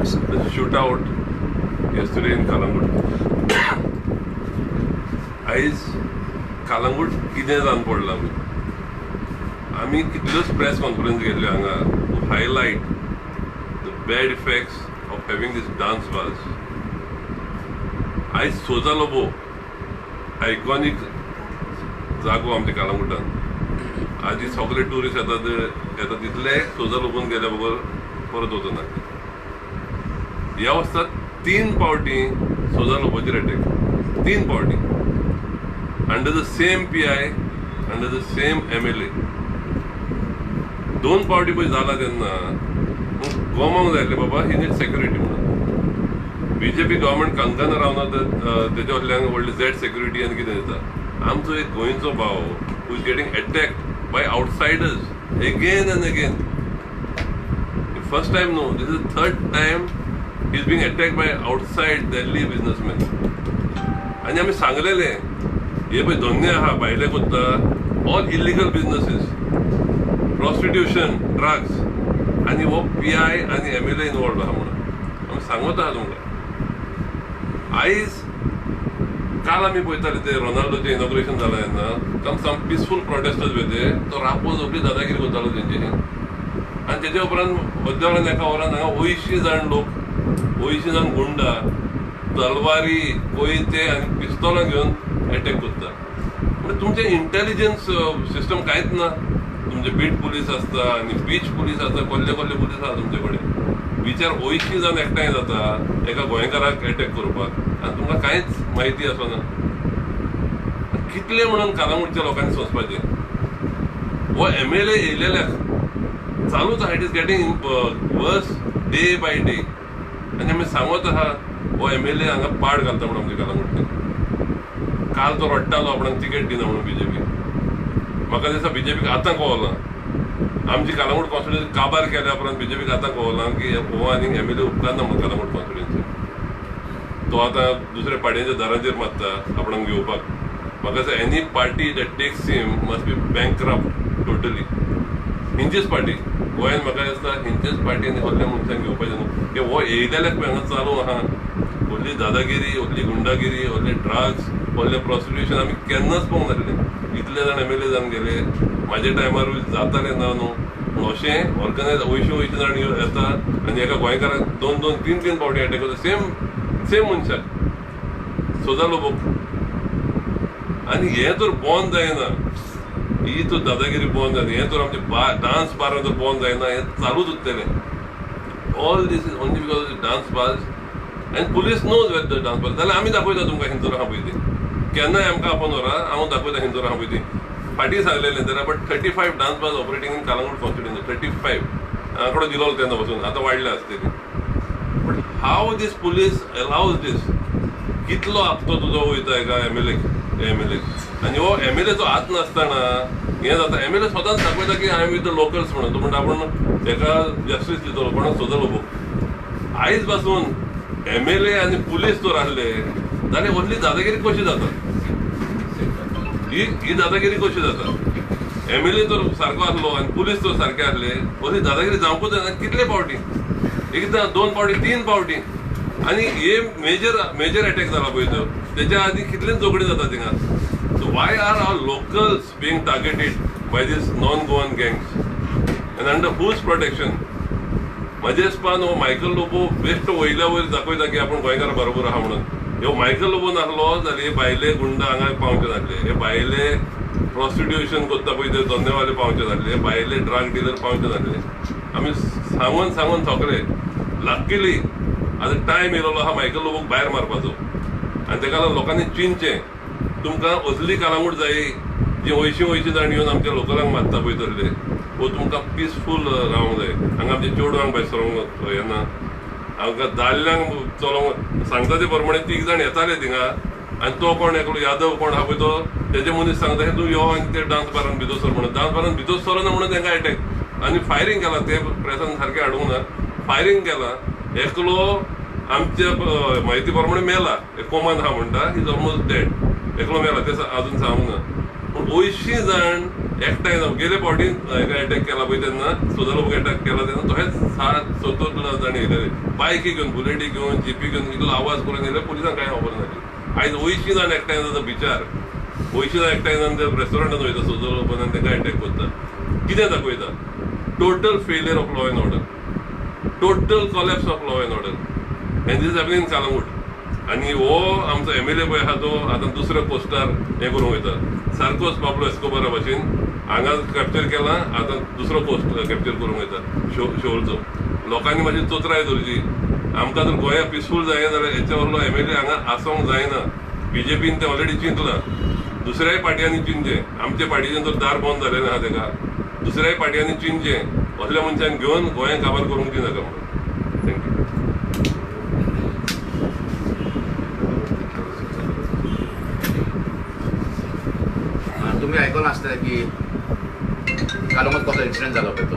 The shootout yesterday in Calangute. आयज कालंगूट कितें जावन पडलां? आमी कितल्योच प्रेस कॉन्फरन्स घेतल्यो हांगा to highlight the bad effects of having this dance bars. आयज सोजा लोबो आयकॉनीक जागो आमच्या कालंगुटान. आदी सगळे टुरिस्ट येतात येतात तितले सोजा लोबून गेल्या बगर परत वचना. ह्या वर्सा तीन पावटी सोजा लोबोचेर अटॅक, तीन पावटी, under the same PI, under the same MLA. दोन पावटी पळय जाला तेन्ना गोमांक जाय आसलें, बाबा, he need security म्हणून. बीजेपी गव्हर्मेंट काणकाणा रावना तर तेच्या वटल्यान व्हडली झेड सेक्युरिटी आनी कितें दिता. आमचो एक गोंयचो भाव who is getting attacked by outsiders again and again. First time no, this is third time is being attacked by outside Delhi businessman. आनी आमी सांगलेले, हे पळय धंदे आहा, भायले करता, all illegal businesses, prostitution, drugs, आनी हो पी I आनी एमएलए इनवॉल्व आहा म्हणून आमी सांगत आहा तुमकां. आयज काल आमी पळयताले ते रोनाल्डोचें इनॉग्रेशन जालां तेन्ना कम सम पिसफूल प्रोटेस्टर्स पळय ते, तो रापोज सगळी दादागिरी करतालो तेंची. आनी तेच्या उपरांत अर्द्या वरान, एका वरान हांगा अंयशीं जाण लोक, अंयशीं जाण गुंडा, तलवारी, कोयते आनी पिस्तोलां घेवन एटॅक करता. म्हणजे तुमचें इंटेलिजन्स सिस्टम कांयच ना. तुमचे बीट पुलीस आसता आनी बीच पुलीस आसता, कसले कसले पुलीस आसा तुमचे कडेन. बिचार अंयशीं जाण एकठांय जाता एका गोंयकाराक एटॅक करपाक आनी तुमकां कांयच म्हायती आसना. कितले म्हणून कालांगुटच्या लोकांनी सोंसपाचें? हो एमएलए येयलेल्याक चालूच आहा. It is getting worse day by day. आनी आमी सांगत आहा, हो एमएलए हांगा पाड घालता म्हणून आमच्या कालांगुटचे. काल तो रडटालो आपणाक तिकेट दिना म्हणून बीजेपी. म्हाका दिसता बीजेपीक आतां कळलां, आमची कालांगूट कॉन्स्टिट्युन्सी काबार केल्या उपरांत बीजेपीक आतां कळलां की हो आनी एमएलए उपकारना म्हणून कालांगूट कॉन्स्टिट्युन्सी. तो आतां दुसऱ्या पार्ट्यांच्या दारांचेर मारता आपणाक घेवपाक. म्हाका दिसता any party that takes him must be bankrupt totally. हिंचीच party गोंयान म्हाका दिसता हिंचेच पार्टीन व्हडल्या मनशांक घेवपाचें न्हू की हो येयलेल्याक पळय हांगा चालू आहा व्हडली दादागिरी, व्हडली गुंडागिरी, व्हडले ड्रग्स, व्हडलें प्रोस्टिट्युशन. आमी केन्नाच पळोवंक नासलें. इतले जाण एमएलए जावन गेले, म्हाज्या टायमारूय जातालें ना न्हू, पूण अशें ऑर्गनायज अंयशीं अंयशीं जाण येता आनी एका गोंयकाराक दोन दोन तीन तीन फावटी अटॅक करता, सेम सेम मनशाक, सोजा लोबोक. आनी हें तर बंद जायना, ही तर दादागिरी बंद जायना, हें तर आमचे डान्स बारां तर बंद जायना, हें चालूच उरतलें. All this is only because of dance bars, and police knows where the dance bar. जाल्यार आमी दाखयता तुमकां खंयसर आहा पळय ती. केन्नाय आमकां आपोवन व्हरा, हांव दाखयता खंयसर आहा पळय ती. फाटीं सांगलेलें, there are 35 dance bars operating in Calangute constituency, 35. आंकडो दिलो तेन्ना पासून, आतां वाडल्या आसतली. But how this police allows this? कितलो हप्तो तुजो वयता एका एमएलए? आनी हो एमएलएचो हात नासतना हें जाता. एमएलए स्वताच दाखयता की I am with the locals म्हणून. तो म्हणटा आपूण हेका जस्टीस दितलो कोणाक, सोजा लोबो. आयज पासून एमएलए आनी पुलीस जर आहले जाल्यार व्हडली दादागिरी कशी जाता ही? ही दादागिरी कशी जाता? एमएलए तर सारको आसलो आनी पुलीस तर सारके आसले, असली दादागिरी जावंकूच जायना. कितले फावटी, एकदां, दोन फावटी, तीन फावटी, आनी हे मेजर मेजर अटॅक जाला पळय तो, तेच्या आदी कितले झगडी जाता थिंगा. So why are our locals being targeted by this non Goan gangs and under whose protection? म्हजे हिसपान हो मायकल लोबो बेश्ट वयल्या वयर दाखयता की आपूण गोंयकारा बरोबर आहा म्हणून. ह्यो मायकल लोबो नासलो जाल्यार हे भायले गुंडा हांगा पावचे नासले, हे भायले प्रोस्टिट्युशन करता पळय ते धंदेवाले पावचे नासले, हे भायले ड्रग डिलर पावचे नासले. आमी सांगून सांगून थकले. लक्किली आतां टायम येयलेलो आहा मायकल लोबोक भायर मारपाचो. आनी तेका लागून लोकांनी चिंतचें, तुमकां असली कालांगूट जाय जी अंयशीं अंयशीं जाण येवन आमच्या लोकलांक मारता पळय तसले, वो तुमकां पिसफूल रावंक जाय? हांगा आमच्या चेडवांक भायर सरोंक येना, हांगा दादल्यांक चलोवंक. सांगता ते प्रमाणे तीग जाण येताले थिंगा आनी तो कोण एकलो यादव कोण आहा पळय तो, तेजे मनीस सांगता, हे तूं यो आनी ते डान्स बारान भितर सर म्हणून. डान्स बारान भितर सरना म्हणून तेंकां एटॅक आनी फायरींग केलां. ते प्रेसान सारकें हाडूंक ना. फायरींग केलां, एकलो आमच्या म्हायती प्रमाणे मेला, कोमान आहा म्हणटा, is almost dead. एकलो मेला, ते अजून सांगूंक ना. पूण अंयशीं जाण एकठांय जावन गेले फावटी हेका एटॅक केला पळय तेन्ना सोजा लोबोक एटॅक केला तेन्ना तशेंच 7-7 जाण येयलेले, बायकी घेवन, बुलेटी घेवन, जिपी घेवन, इतलो आवाज करून येयले, पुलिसांक कांय खबर नासली. आयज 80 जाण एकठांय जाता बिचार, 80 जाण एकठांय जावन ते रेस्टॉरंटान वयता सोजा लोबोन आनी तांकां एटॅक करता. कितें दाखयता? Total failure of law and order, total collapse of law and order, and this is happening in Calangute. आनी हो आमचो एमएलए पळय आहा तो आतां दुसऱ्या पोस्टार हें करूंक वयता, सारकोच पाब्लो एस्कोबारा भाशेन हांगा कॅप्चर केला, आतां दुसरो पोस्ट कॅप्चर करूंक वयता शोलचो. लोकांनी मातशी चोत्राय धरची. आमकां जर गोंया पिसफूल जाय जाल्यार हेच्या वरलो एमएलए हांगा आसूंक जायना. बीजेपीन तें ऑलरेडी चिंतलां, दुसऱ्याय पार्टयांनी चिंतचें. आमच्या पार्टीचें तर दार बंद जालें ना तेका, दुसऱ्याय पार्टयांनी चिंतचें, असल्या मनशांक घेवन गोंयांक काबार करूंक दिनाका म्हणून. Thank you. तुम्ही आयकलां आसतलें की कालमत कसो इन्सिडंट जालो पळय तो,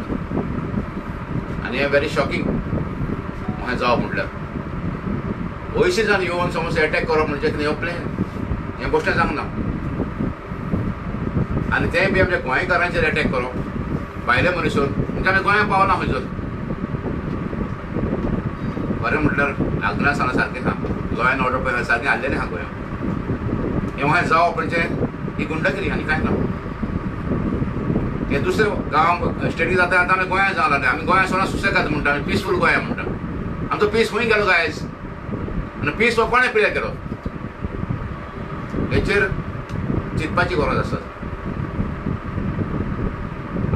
आनी हें व्हेरी शॉकिंग म्हाका जावप म्हटल्यार 80 जाण येवन समज एटॅक करप म्हणजे कितें हो प्लॅन, हें बेश्टें जावंक ना. आनी तें बी आमच्या गोंयकारांचेर एटॅक करप भायले मनीसून, म्हणजे आमी गोंयांत पावना खंयसर. खरें म्हटल्यार आग्रा सांगला सारकें आहा, लॉ एन्ड ऑर्डर पळय सारकें हाडलेलें आहा गोंयांत. हें म्हाका जावप म्हणजे ही गुंडगिरी आनी कांय ना. हे दुसरे गांव स्टेटी जाता, आतां आमी गोंयांत जावं लागले. आमी गोंयांत सोडा सुसेगाद म्हणटा, आमी पिसफूल गोंया म्हणटा. आमचो पीस खंय गेलो गायज? आनी पीस हो कोणें प्रियर केलो हेचेर चिंतपाची गरज आसा.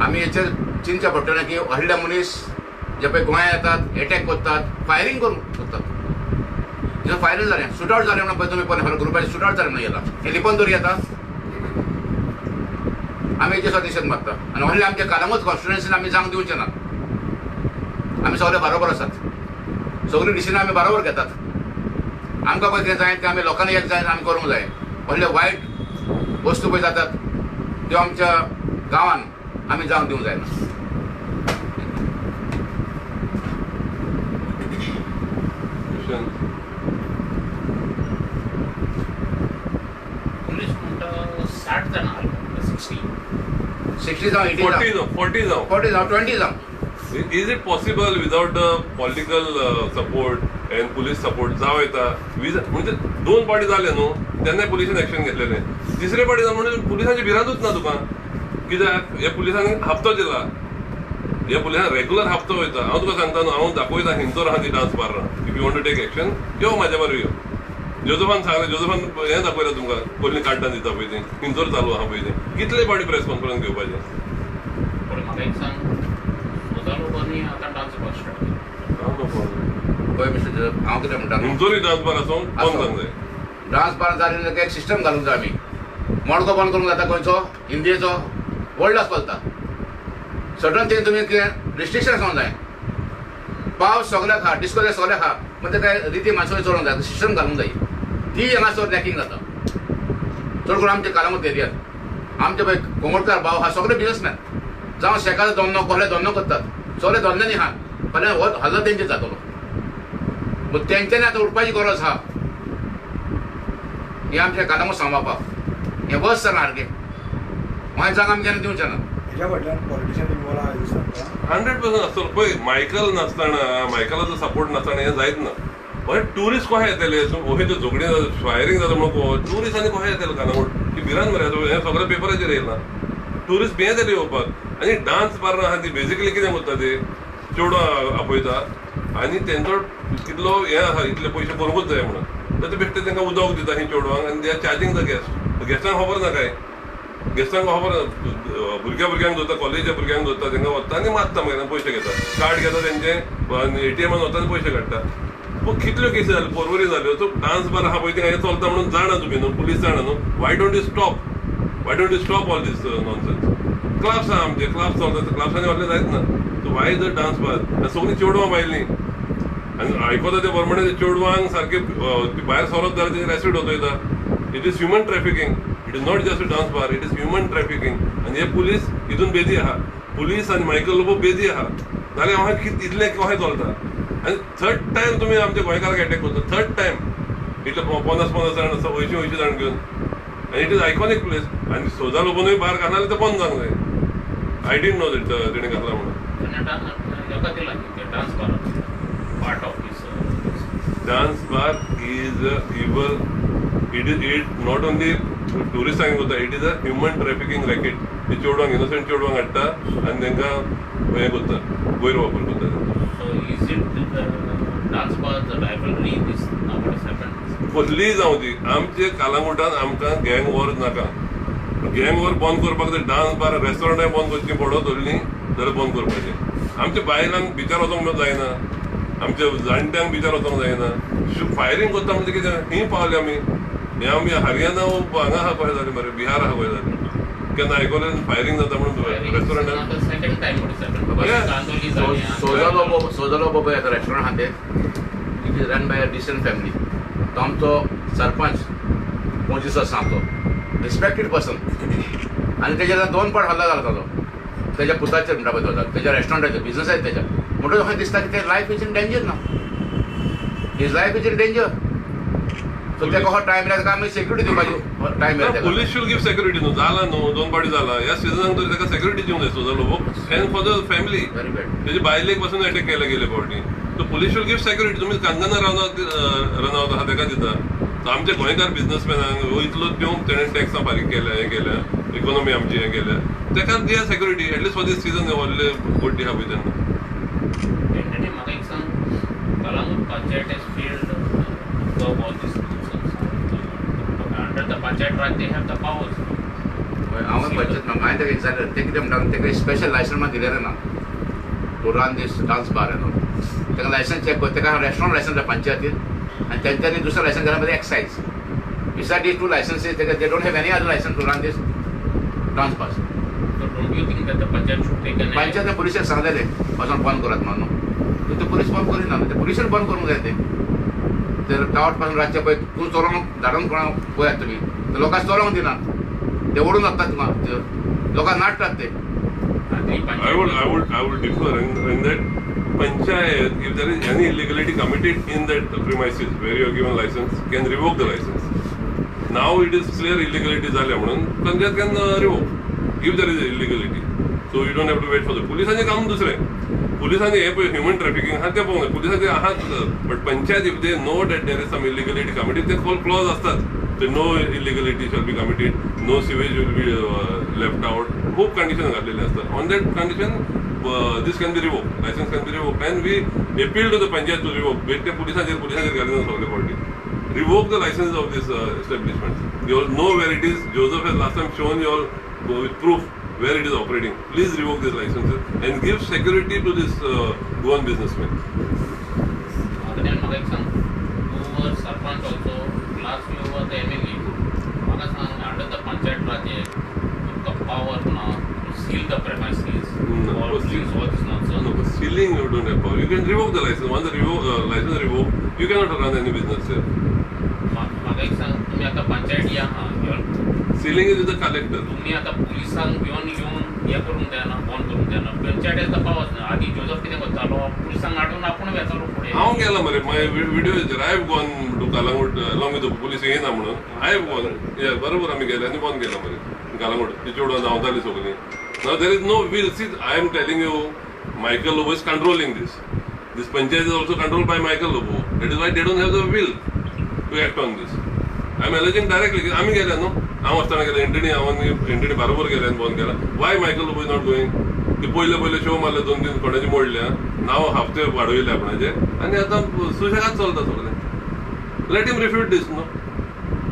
आमी हेचेर चिंतचें पडटलें की व्हडले मनीस जे पळय गोंयांत येतात, एटॅक करतात, फायरींग करून करतात. जसं फायरींग जालें, शूट आवट जालें म्हणून पळय तुमी पळय ग्रुपाचें शूट आवट जालें म्हणून येता, हें लिपोवन दवर येता. आमी हेचेर सुद्दां निशेध मारता. आनी व्हडले आमच्या कालामूच कॉन्स्टिट्युएन्सीन आमी जावंक दिवचे ना. आमी सगळे बरोबर आसात, सगळीं डिसिजनां आमी बरोबर घेतात. आमकां पळय कितें जाय तें आमी लोकांनी एक जाय आमी करूंक जाय. व्हडले वायट वस्तू पळय जातात त्यो आमच्या गांवान आमी जावंक दिवंक जायना. पुलीस म्हणटा 60 जाणां, 60 60 जावं, 80 जावं, 40 जावं, 40 जावं, 20 जावं. Is it possible without the political support and police support जावं येता? म्हणजे 2 पार्टी जाले न्हू तेन्ना पुलिसान एक्शन घेतलेलें, तिसरे पार्टी जावन म्हणजे पुलिसांची भिरांतूच ना तुका. कित्याक हे पुलिसांनी हप्तो दिला, हे पुलिसांक रेगुलर हप्तो वयता. हांव तुका सांगता न्हू, हांव दाखयता हिंचोर आहा ती dance bar. If you want to take action यो म्हाज्या बरोबर यो. जोजफान सांगलें, जोजफान हें दाखयलां तुमकां, कसली काडटां दिता पळय ती, हिंचोर चालू आहा पळय ती. कितले पार्टी प्रेस कॉन्फरन्स घेवपाचें? पूण म्हाका एक सांग, सोजा लोकांनी आतां डान्स बार स्टार्ट केला. पळय मिस्टर जोजफ, हांव कितें म्हणटा, हिंचोरी डान्स बार आसूं बंद जावंक जाय. डान्स बार जाली जाल्यार एक सिस्टम घालूंक जाय आमी. मडको बंद करूंक जाता खंयचो, हिंदीचो व्हडलो आसपाक जाता. सर्टन थिंग तुमी कितें रिस्ट्रिक्शन आसूंक जाय. पावस सगल्याक आहा, डिस्को सगल्याक आहा, म्हणजे काय रिती मातसो चलोवंक जाय, सिस्टम घालूंक जाय. ती हांगासर लॅकिंग जाता चड करून आमच्या कालामत एरियात. आमचे पळय कोंगोडकार भाव आहा सगळे बिजनेसमॅन, जावं शेकाचो धंदो कसले धंदो करतात, सगळे धंद्यांनी आहा, फाल्यां हो हल्लो तेंचेर जातलो. पूण तेंच्यांनी आतां उठपाची गरज आहा. हें आमच्या कालामत सांबाळपाक हें बस जालां सारकें. गोंय जांग आमी केन्ना दिवचें ना. हेज्या फाटल्यान पॉलिटिशियन इनवॉल्व आहा दिसता तुका? 100% आसतलो. पळय मायकल नासतना, मायकलाचो सपोर्ट नासतना हें जायत ना. हय ट्युरिस्ट कशे येतले? हय त्यो झगडीं जाता, फायरींग जाता म्हणून ट्युरिस्ट आनी कशे येतले कानामोड? ती भिरांत मरे, हें सगळें पेपराचेर येयलां. ट्युरिस्ट भियेतले येवपाक. आनी डान्स बार आहा ती बेजिकली कितें करता ते चेडवां आपयता आनी तेंचो कितलो हें आसा इतले पयशे करूंकूच जाय म्हणून, तर ते बेश्टे तांकां उदक दिता ही चेडवांक आनी they are charging the guest. गेस्टांक खबर ना काय, गेस्टांक खबर भुरग्या भुरग्यांक दवरता, कॉलेजीच्या भुरग्यांक दवरता, तांकां वता आनी मारता, मागीर पयशे घेता, कार्ड घेता तेंचे आनी एटीएमान वता आनी पयशे काडटा. पूण कितल्यो केसी जाल्यो, पोरवरी जाल्यो. सो डान्स बार आहा पळय थिंगा हें चलता म्हणून जाणा तुमी न्हू, पुलीस जाणा न्हू. Why don't you stop, why don't you stop all this nonsense? Clubs आहा आमचे, क्लब्स चलता, क्लब्सांनी व्हडलें जायत ना. So why the dance bar? आनी सगळीं चेडवां भायलीं आनी आयकता ते बरें, ते चेडवांक सारकें भायर सरत जाल्यार तेजेर acid वतयता. It is human trafficking, it is not just a dance bar, it is human trafficking. आनी हे पुलीस हितून बेजी आहा, पुलीस आनी मायकल लोबो बेजी आहा, नाल्यार हांव इतलें कशें चलता? आनी थर्ड टायम तुमी आमच्या गोंयकारांक एटॅक करता, थर्ड टायम इतले 50-50 जाण 80-80 जाण घेवन. आनी it is iconic place. आनी सोजा लोबोनूय बार घालना जाल्यार तें बंद जावंक जाय. I didn't know that तेणी घातला म्हणून. तेणे डान्स हेका दिला न्ही ते dance bar part of his Dance bar is evil. It is it not only ट्युरिस्टांक वता, it is a human trafficking racket. ते चेडवांक, इनोसंट चेडवांक हाडटा आनी तांकां हें करता, गैरवापर करता. So is it dance bar the rivalry this now what is happen? कसलीय जावं ती, आमचे कालांगुटान आमकां गँग वॉर नाका. गँग वॉर बंद करपाक जाय. डान्स बार, रेस्टॉरंटां बंद करचीं पडत धरलीं जाल्यार बंद करपाचें. आमच्या बायलांक बिचार वचोंक जायना, आमच्या जाणट्यांक बिचार वचोंक जायना. फायरींग करता म्हणजे कितें? खंय पावले आमी? हे आमी हरियाणा हांगा आहा कशें जालें मरे, बिहार आहा कशें जालें. केन्ना आयकलें फायरींग जाता म्हणून रेस्टॉरंटान? Second time what is happen. Candolim जालें. सोजलो बाबा एका रेस्टॉरंट आहा तें, it is run by a decent family. तो आमचो सरपंच 25 वर्सां तो रिस्पेक्टेड पर्सन आनी तेजेर दोन पाट हल्ला जाला ताजो, तेज्या पुताचेर म्हणटा पळय तो, तेज्या रेस्टॉरंटाचेर बिजनस आहे तेज्या. म्हणटकच म्हाका दिसता की ते life is in danger ना, his life is in danger. So ते कसो टायम येयला ताका आमी सेक्युरिटी दिवपाची टायम येयला तेका. Police should give security न्हू. जाला न्हू, दोन फावटी जाला. ह्या सिजनाक तरी ताका सेक्युरिटी दिवंक जाय Souza Lobo and for the family. Very bad. तेजे बायलेक पासून अटॅक केले गेले फावटी. So police should give security. तुमी कंगना रनौत आहा ताका दिता. सो आमच्या गोंयकार बिझनसमॅनांक हो इतलो दिवंक तेणें टॅक्सां फारीक केल्या, हें केल्या, इकॉनॉमी आमची हें केल्या, ताका दिया security at least for this season. व्हडले गोड्डी आहा पळय तेन्ना. एंटनी, म्हाका एक सांग, Calangute panchayat has failed to curb all this nuisance. Under the panchayat raj they have the powers. हांव पंचायत हांवें ताका विचारलें, ते कितें म्हणटा, ताका स्पेशल लायसन्स मात दिलेलें ना to run this dance bar न्हू. ताका लायसन्स चॅक कर, ताका रेस्टॉरंट लायसन्स जाय पंचायतीन आनी तेंच्यांनी दुसरें लायसन्स घाला म्हणजे excise. Beside these two licenses ताका they don't have any other license to run this dance bars. So don't you think that the panchayat should take an पंचायतीन पुलिसाक सांगलेलें वचोन बंद करात म्हणून, ते पुलीस बंद करिना. ते पुलिसान बंद करूंक जाय. ते ते टावट पासून रातचे पळय तूं चलोवंक धाडून कोणाक पळयात तुमी, ते लोकांक चलोवंक दिनात, ते ओडून वतात तुका, लोकांक नाडटात ते. I would differ in that panchayat, if there is any illegality committed in that premises where you have given license, can revoke the license. Now it is clear illegality जाल्या म्हणून panchayat can revoke if there is illegality. So you don't have to wait for the पुलिसांचें काम. दुसरें पुलिसांनी हें पळय human trafficking आहा तें पळोवंक जाय पुलिसांचे आहात, but panchayat, if they know that there is some illegality committed, ते क्लॉज आसतात ते, no illegality shall be committed, no sewage will be left out, खूब कंडिशन घातलेले आसतात. On that condition this can be revoke, license can be revoke, and we appeal to the panchayat to revoke. बेश्टे पुलिसांचेर घालिना सगळे फावटी. Revoke the license of this establishment. You all know where it is. Joseph has last time shown you all with proof where it is operating. Please revoke these licenses and give security to this Goan businessman. Adrian, म्हाका एक सांग, तूं वर sarpanch also, last you were the MLA. म्हाका सांग, under the panchayat raj तुमकां power ना to seal the premises No, or police all this nonsense? No, but sealing you don't have power. You can revoke the license. Once the license revoked, you cannot run any business there. म्हाका एक सांग, तुमी आतां पंचायत या आहा, Sealing is with the collector. तुम्ही आता पुलिसांक घेवन येवन हे करूंक जायना, बंद करूंक जायना? पंचायत पावत ना. आदी जोजफ कितें करतालो, पुलिसांक हाडून आपूण वेतालो फुडें. हांव गेला मरे, my video is, I have gone to Calangute along with police येना म्हणून. I have gone, बरोबर, आमी गेले आनी बंद केला मरे कालांगूट. ती चेडवां धांवताली सगळीं. Now there is no will. See, I am telling you, Michael Lobo is controlling this. This panchayat is also controlled by Michael Lobo. That is why they don't have the will to act on this. I am alleging directly. आमी गेले न्हू, हांव आसतना गेले, Anthony, हांव Anthony बरोबर गेले आनी बंद केला. Why Michael Lobo is not going? ती पयले पयले शो मारले, दोन तीन कोणाचे मोडल्या, नांव हप्ते वाडयले आपणाचे आनी आतां सुशेगाद चलता सगळें. Let him refute this न्हू,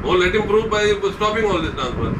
or let him prove by stopping all this transfer.